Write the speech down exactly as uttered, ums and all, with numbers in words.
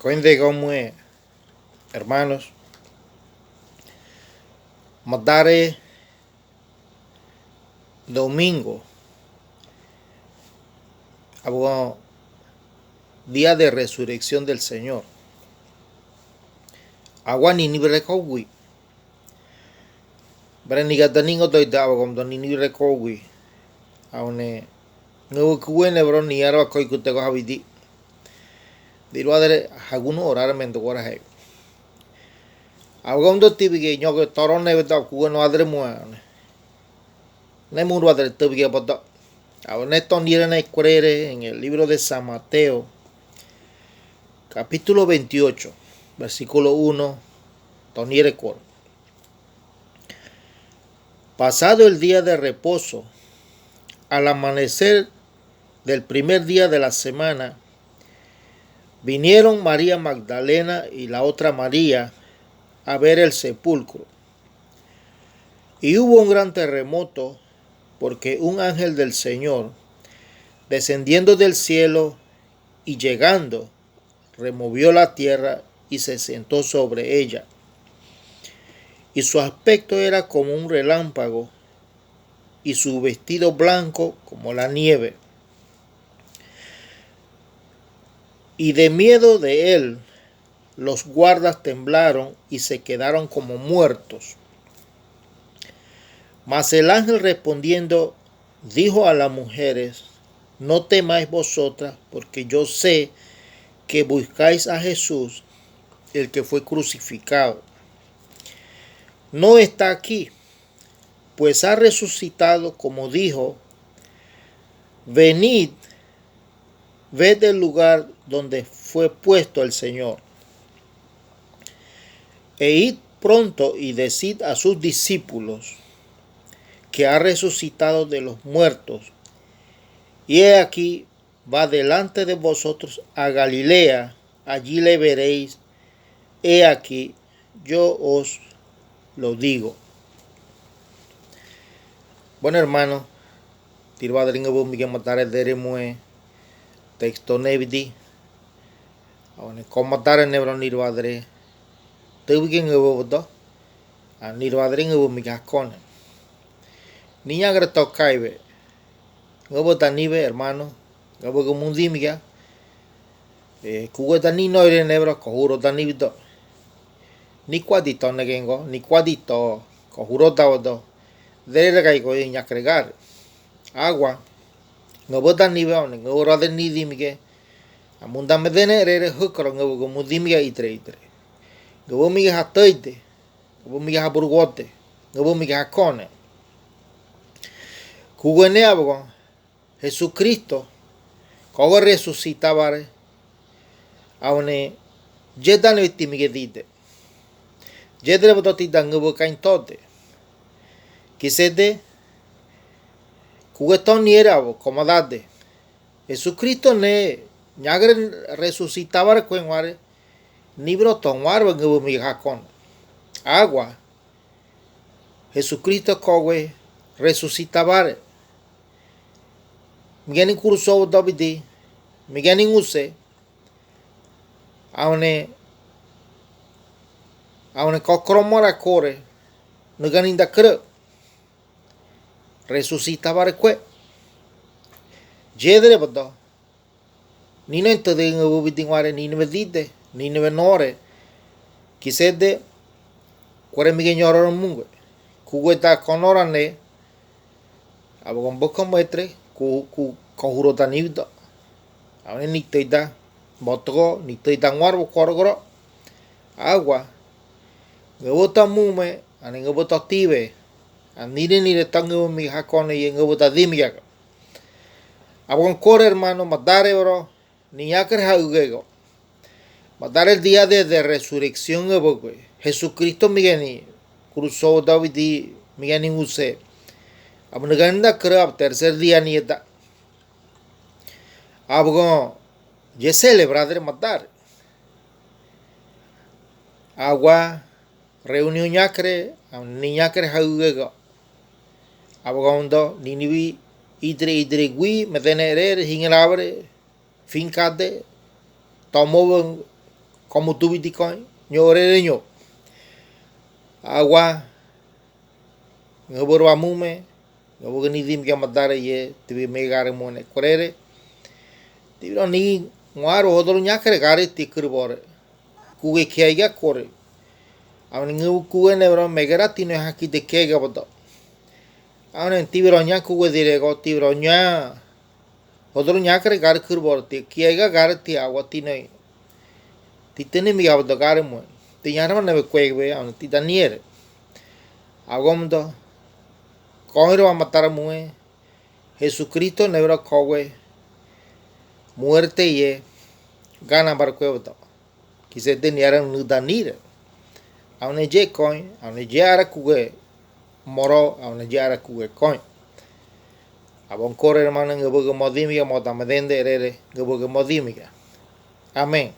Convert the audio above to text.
Koende gomue, hermanos. Madare domingo, abugo día de resurrección del Señor. Awa Nínive rekogui. Bara niga daningo doida abagomodo Nínive rekogui. Aune ngöbö kuwene bro niara koikutego habidi. Diruadre hagunora mendogora hei. Abagomodo tibige nyoge torone beda kuwene adre mua. Ne muru adre tibige bodo. Aune toniere ne kurere en el libro de San Mateo, capítulo veintiocho, versículo uno, toniere koro. Pasado el día de reposo, al amanecer del primer día de la semana, vinieron María Magdalena y la otra María a ver el sepulcro. Y hubo un gran terremoto, porque un ángel del Señor, descendiendo del cielo y llegando, removió la tierra y se sentó sobre ella. Y su aspecto era como un relámpago, y su vestido blanco como la nieve. Y de miedo de él, los guardas temblaron y se quedaron como muertos. Mas el ángel respondiendo, dijo a las mujeres: No temáis vosotras, porque yo sé que buscáis a Jesús, el que fue crucificado. No está aquí, pues ha resucitado como dijo. Venid, ved el lugar donde fue puesto el Señor. E id pronto y decid a sus discípulos que ha resucitado de los muertos. Y he aquí, va delante de vosotros a Galilea, allí le veréis. He aquí, yo os lo digo. Bueno, hermano, Diruadre ngöbö mige madare dere mue texto nebidi. Aune ko madare nebro Niruadre. Tebige ngöbö bodo. A Niruadre ngöbö mige hakone. Niñagre to kaiwe. Ngöbö daniwe, hermano. Ngöbö gumudi mige. E, kuwe dani noire nebro kohuro daniwe do. Ni kuadi to negengo, ni kuadi to kohuro dawo do. Dere regai ko iñakregare. Awa. Ngöbö daniwe one, ngöbö rade nidi mige. Amunda medene rere hukro ngöbö gumudi mige itre itre. Ngöbö mige hateide. Ngöbö mige haburugote. Ngöbö mige hakone. Kuwe ne abago. Jesucristo, kogo resucita bare, aune, yeda ne ti mige dide. Yedre bodo ti da ngöbö kain tode. Kisede, kuge to niere abo, ko madade. Jesucristo ne, ñagre resucita bare kue nguare, ni bro to nguare ngöbö mige hakon. Agua, Jesucristo kowe resucita bare. Migeni kuruso dobidi, migeni nguse, aune, aune kokromora kore, nugani dakre. Resucita bare kue. Yedre bodo. Nino ento de ngöbö bidi nguare, nino bedide, nino benore. Kisede, kuare mige ñororo mungue. Kugue da konorane, abo gombo kometre, ku, ku, kohuro da niudo. Aune niteida, botogo, niteida nguar bo korogoro. Agua, ngöbö to mume, ane ngöbö to tibe. Anire nire to ngöbö mige hakone ye ngöbö da dimigaga. Abo gonkore hermano, madare oro, niñakre ha ugego. Madare día de, de resurrección ebogue. Jesucristo migeni, kuruso dobidi, migeni use. Abo nugani dakre abo tercer día ni eda. Abo gon, ye celebradre madare. Agua, reunión ñakre, niñakre ha ugego. Abo gondo, niniwi, idre, idre gui, medene ere, hingerabre, finkade, tomo, Komo túbidi koi, nyo orere nyo. Awa, ngâbürüwa mú me, ngâbürügü nidime gama dara iye, tibi me gare mú ne korere. Tibi ro ni ngwaru hodoru nyakare gare ti küribore. Kuge kiaiga kore. Awene ngâbürügü kuge ne bro megera tino haki de kiaiga bodo. Awene tibi ro nya kuge dirego, tibi ro nya. Hodoru nyakare gare küribore ti, kiaiga gare ti awa tino. Ti teni mi gabo do gare mue. Ti nyara ma nebe kuege be, awene ti daniere. Agomodo. Koiro ama tara mue. Hesukristo nebe ro kogue. Muerte ye. Gana bar kuege bodo. Kise de niara nu danire. Awene je koi, awene je ara kuge moro, awene je ara kuge koi. Abon kore hermano ngâbürügü modimiga, moda medende erere, ngâbürügü modimiga. Amén.